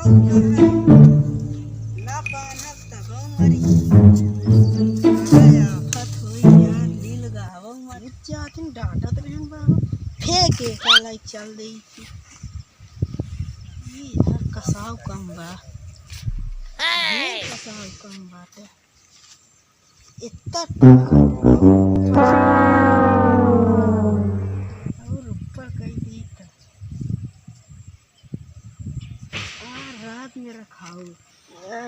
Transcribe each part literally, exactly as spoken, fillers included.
ना बान्हब तबो मरी। अरे आफत होई यार, नील गावो मरी। जातिन डांटत रहन बाबू, फेंक के काला चल देई थी। ई यार कसाव कम बा। ई कसाव कम बाटे। इतना और ऊपर कई दी त। आ रात में रखाऊ। आ,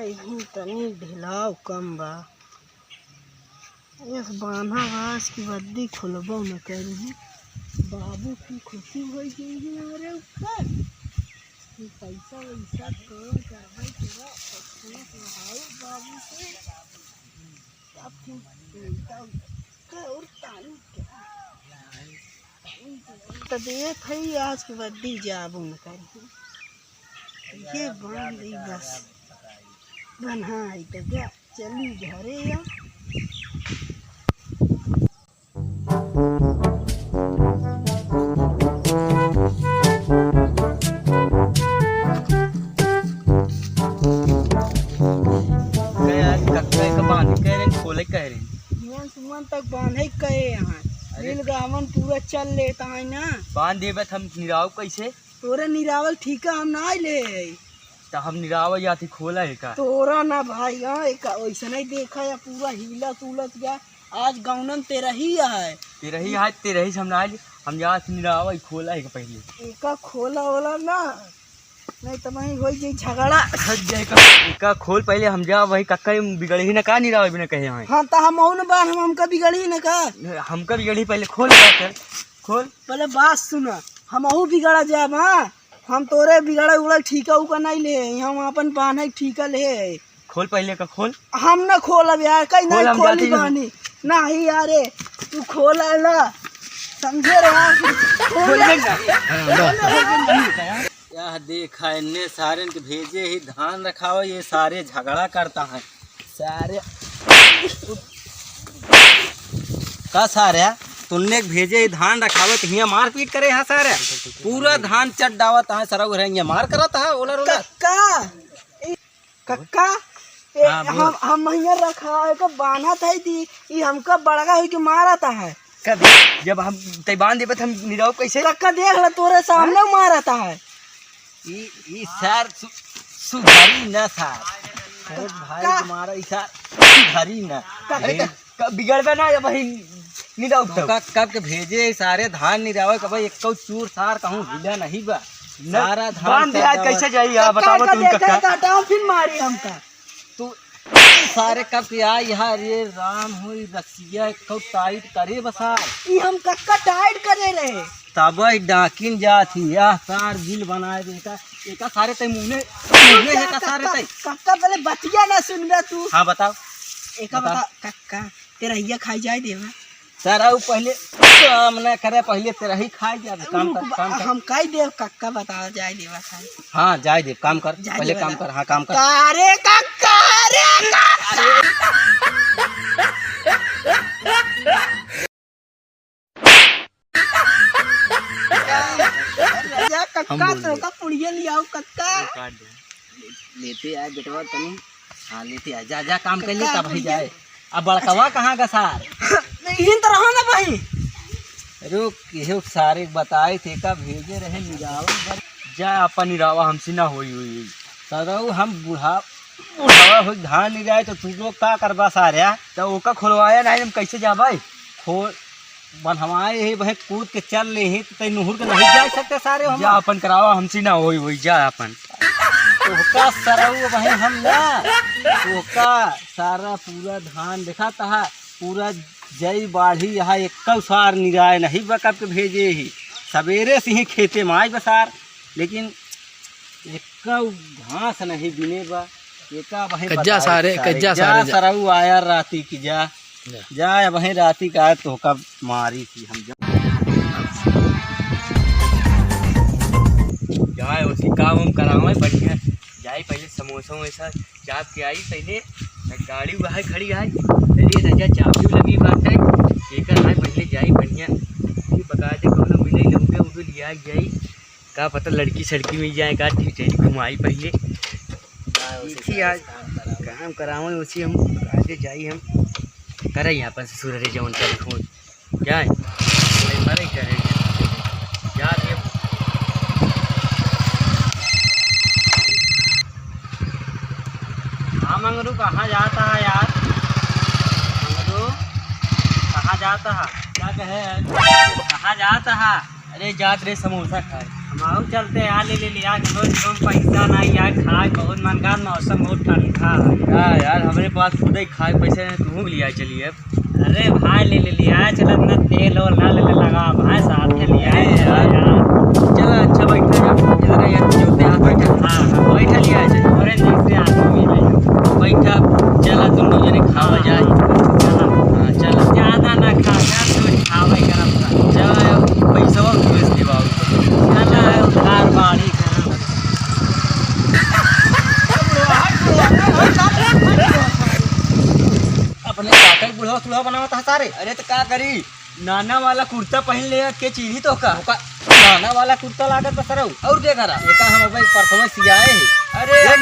इही तनी ढिलाव कम बा। एक बान्हा बास की बद्दी खुलबो न करी। बाबू की खुशी हो गई है हमारे ऊपर। कि पैसा वैसा कौन करबै तेरा, पैसा वहाऊ बाबू से। अब तू उल्टा उल्टा और तानी क्या? तो देख है आज के बाद दी जाबो न करी। ये बांध दी बस। बन्हाई तो जा, चली घरे अब। कहे आज कक्का के बांधे कहे रहे, खोले कहे रहे। जीवन सुमन तक बांधे कहे यहाँ। अरे। नील गावन पूरा चल लेता है ना। बांध देबे त हम निराव कैसे? तोरे निरावल ठीका हम ना ले। त हम निराव या थी खोला है का? तोरा ना भाई, हाँ, एक वैसे नहीं देखा या पूरा हिलत उलत गया। आज गौनन तेरा ही है। तेरा ही है, तेरा ही से हम ना आइल। हम जा थी निराव ही खोला है का पहले। एका खोला होला ना, नहीं तो वहीं होई जाई झगड़ा। हट जाए का, एका खोल पहले हम जा वही कक्का बिगड़े ही ना का निराव बिना कहे हैं। हाँ, तो हम अहू न बा, हम हमका बिगड़ी न का? हमका बिगड़ी पहले खोल बात है, खोल। पहले बात सुना, हम अहू बिगड़ा जाब, हाँ? हम तोरे बिगड़ा उगड़ा ठीका उका नहीं ले, हम अपन बान्हे ठीका ले। खोल पहले का खोल। हम ना खोलब यार, कहीं खोल, नहीं हम खोली जाती हूँ। बानी। नहीं यारे, तू खोला ना, समझे रे यार? खोल खोल दे। दे ना। यह देखा, इनने सारे के भेजे ही धान रखावा, ये सारे झगड़ा करता है। सारे का सारे, तुन्ने के भेजे ही धान रखावा, तो हियाँ मारपीट करे है सारे। पूरा धान चट डावत है, सरऊ रहे, हियाँ मार करत है, ओलर ओलर। कक्का, कक्का, ए, हाँ, बोल। हम, हम महिया रखा है, को बान्हत है दी, ई हमका बड़का होई के मारत है। कब? जब हम तै बांध देबे त हम निराव कैसे? कक्का देख ला, तोरे सामने हाँ? मारत है। ई, ई सार सु-, सुधरी ना सार। अरे भाई कक्का। तुम्हारा ई सार सुधरी ना। कक्का। अरे, कब बिगड़बे ना, जब वही निराव तो उठाओ। का, कब के भेजे सारे धान निरावे, कब एक चूर सार कहूँ हिला नहीं बा। न, सारा धान बांध दे, आज कैसे जाई, आप बताओ तुम कक्का। काटा, फिर मारी हमका। तू सारे कब के आई यार, ये राम हो, ई रसिया कब टाइट करे बसा। ई हम कक्का टाइट करे रहे। तब ही डाकिन जात ही, यह सार बिल बनाए दे का, एका सारे तै मुने, मुने है का सारे तै। कक्का, कक्का पहले बतिया ना सुनबे तू। हाँ, बताओ। एका बता। बता, कक्का। तेरहिया खाई जाए देवा। सरऊ पहले काम ना करे, पहले तेरही खाई जाए, काम कर, रुक बा, काम कर। हम काई देव कक्का बता जाए देवा खाई। हाँ, जाए देव, काम कर, जाए पहले देवा काम ना। कर, हाँ, काम कर। अरे कक्का, अरे कक्का। राजा कक्का, हम बोल तो रहे। का पुड़िया लियाओ कक्का। काट दे। लेते आए बेटवा तनी। हाँ, लेते आए। जा, जा, काम कर ले, कक्का तब ही पुड़िया। जाए। अब बड़कवा कहाँ का सार? नहीं, हिंद रहो ना भाई। रुक, केहू सारे बताए थे का भेजे रहे निरावा घर। जा, अपन निरावा हमसे ना होई, होई, होई। सरऊ हम बुढ़ा, बुढ़ावा हो धान निराए तो तू लोग का करबा सारे? तो ओका खोलवाया नहीं, हम कैसे जाबे? खोल, बनवाए ही वहीं कूद के चल ले ही, तो तै नुहुर के नहीं जा सकते सारे हम। जा अपन करावा, हमसे ना होई, होई जा अपन। ओका सरऊ वहीं हम ना, ओका सारा पूरा धान देखा तहा, पूरा जई बाढ़ी यहाँ एक्कौ सार निराए नहीं बकब के भेजे ही। सवेरे से ही खेते में आए बसार, लेकिन एक्कौ घास नहीं बिने बा। एका वहीं कज्जा बताई सारे, सारे, कज्जा जा सारे, जा। सरऊ आया राती की जा। जा। जा, वहीं राती का आए तो का मारी की हम जा। जाए, उसकी काम हम करावे बढ़िया। जाए पहले समोसा वमोसा चाप के आई पहले, गाड़ी वहाँ खड़ी आई। अरे राजा, चाबियो लगी बात है, एकर आए पहले जाई बढ़िया, कि बकायदे कौनो मिले लौंडे उंडे लिया जाई, का पता लड़की सड़की मिल जाए का, ठीक है, घुमाई पहले। देखी आज काम करावई, उसी हम आगे जाई, हम करे यहाँ पर ससुर रे जवन कर खोज जाए। अरे मरे करे यार, ये हाँ मंगरू, कहाँ जाता है यार? मंगरू, कहाँ जाता है? क्या कहे है? कहाँ जाता है? अरे जात रहे समोसा खाए। हम आऊ चलते यार, ले ले लिया, रोज रोज पैसा नहीं यार, खाए बहुत मन का, मौसम बहुत ठंडा है। हाँ यार, हमरे पास खुद ही खाए पैसे नहीं, तू भी लिया चलिए। अरे भाई, ले ले लिया, चल अपना तेल ओल ना ले ले लगा भाई, साथ में लिया अरे यार। यार। चला अच्छा बैठा जा, इधर यार जो ते हाथ बैठा। हाँ, हाँ। बैठा लिया चल। अरे नीचे आदमी नहीं। बैठा, चला तुम लोग जने खावा जाए। चला। हाँ, चला। ज्यादा ना खा, खा, तू खावे करम का। चला, पैसा भेज दे बाबू। चला, उधार बाड़ी करम। अपने काका के बुढ़वा सुढ़वा बनावत है सारे। अरे तो का करी, नाना वाला कुर्ता पहन ले के चीन्ही तो का? ओका नाना वाला कुर्ता लागत बा सरऊ। और के करा? एका हम अबे परसों सियाए है। अरे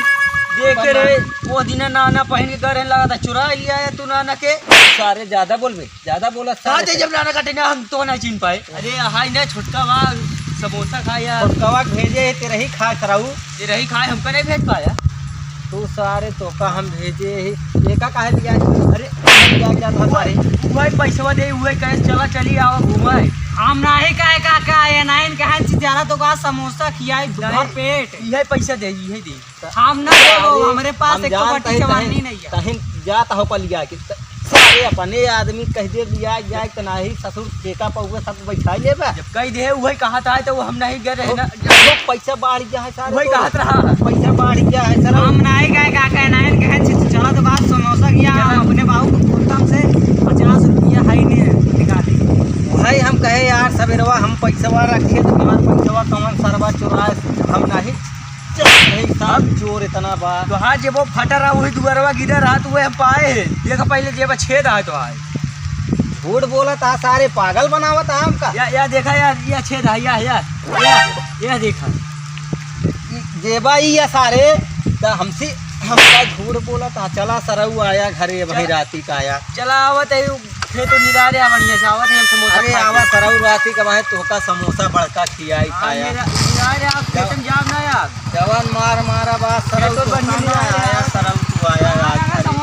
देख रे, वो दिना नाना पहन के गए रहे, लगा था चुरा लिया है तू नाना के। सारे ज्यादा बोलबे, ज्यादा बोला कहा सारे। जब नाना काटे ना हम तो ना चिन्ह पाए। अरे हाय ना छोटका बा, समोसा खा यार। छोटका बा भेजे है तेरे ही खा सरऊ। ये रही खाए, हमका नहीं भेज पाया। तू सारे तोका हम भेजे ही, एका काहे लिया? अरे, लिया क्या था सारे? उहे पैसवा दे, उहे कहे, "चला, चली आवा घूमे।" हम नाही कहे, काका, ये नाइन कहे, "चला तो का समोसा खियाई, नहीं, भर पेट।" इहे पैसा दे, इहे दे। हम ना देबो, हम हमरे पास हम एको जानत बाटी ही, जवानी तहीं, नहीं है। तहीं जात हो पलिया के, त-, सारे अपने आदमी कह दे लिया जाए, त नाही ससुर ठेका पउवे सब बैठा लेबा। जब कह दे, वही कहत आए, तो वो हम नहीं गए रहे ना। वो पैसा बाढ़ गया है सारे वही तो। कहत रहा। पैसा बाढ़ गया है सारे। हम नहीं गए, का कहना है, कहे, "चल, चला तो बात समोसा किया, हम अपने बाबू को बोलता हमसे पचास रुपया है ही नहीं, निकाले।" वही हम कहे, "यार, सवेरवा हम पैसवा रखे, तो हमार पैसवा कौन सरवा चुराए, हम नहीं।" चल, नहीं, साहब, चोर इतना बा। तो हाँ, जे वो फटा रहा, वही दुआरवा गिरा रहा, तो वह हम पाए हैं। देखा पहले जेब छेद आए तो आए। झूठ बोलत हा सारे, पागल बनावत हा हमका। या, या देखा यार, या छेद है, या, या, या, या देखा। ई जेबा ई या सारे, त हमसे, हमका झूठ बोलत हा। चला सरऊ आया घरे, वही चल। राती का आया। चला आवत है, खेत निरारे आ बढ़िया से आवत है, हम समोसा अरे खा के। आवा सरऊ राती का, वही तोहका समोसा बड़का खियाई हाँ, खाया। निरा-, निरारे आप खेत में जाओ ना यार। जवन मार मारा बा, सरऊ खेतो तो बढ़िया खाना निरारे आया, आवत। सरऊ तू आया आज घरे।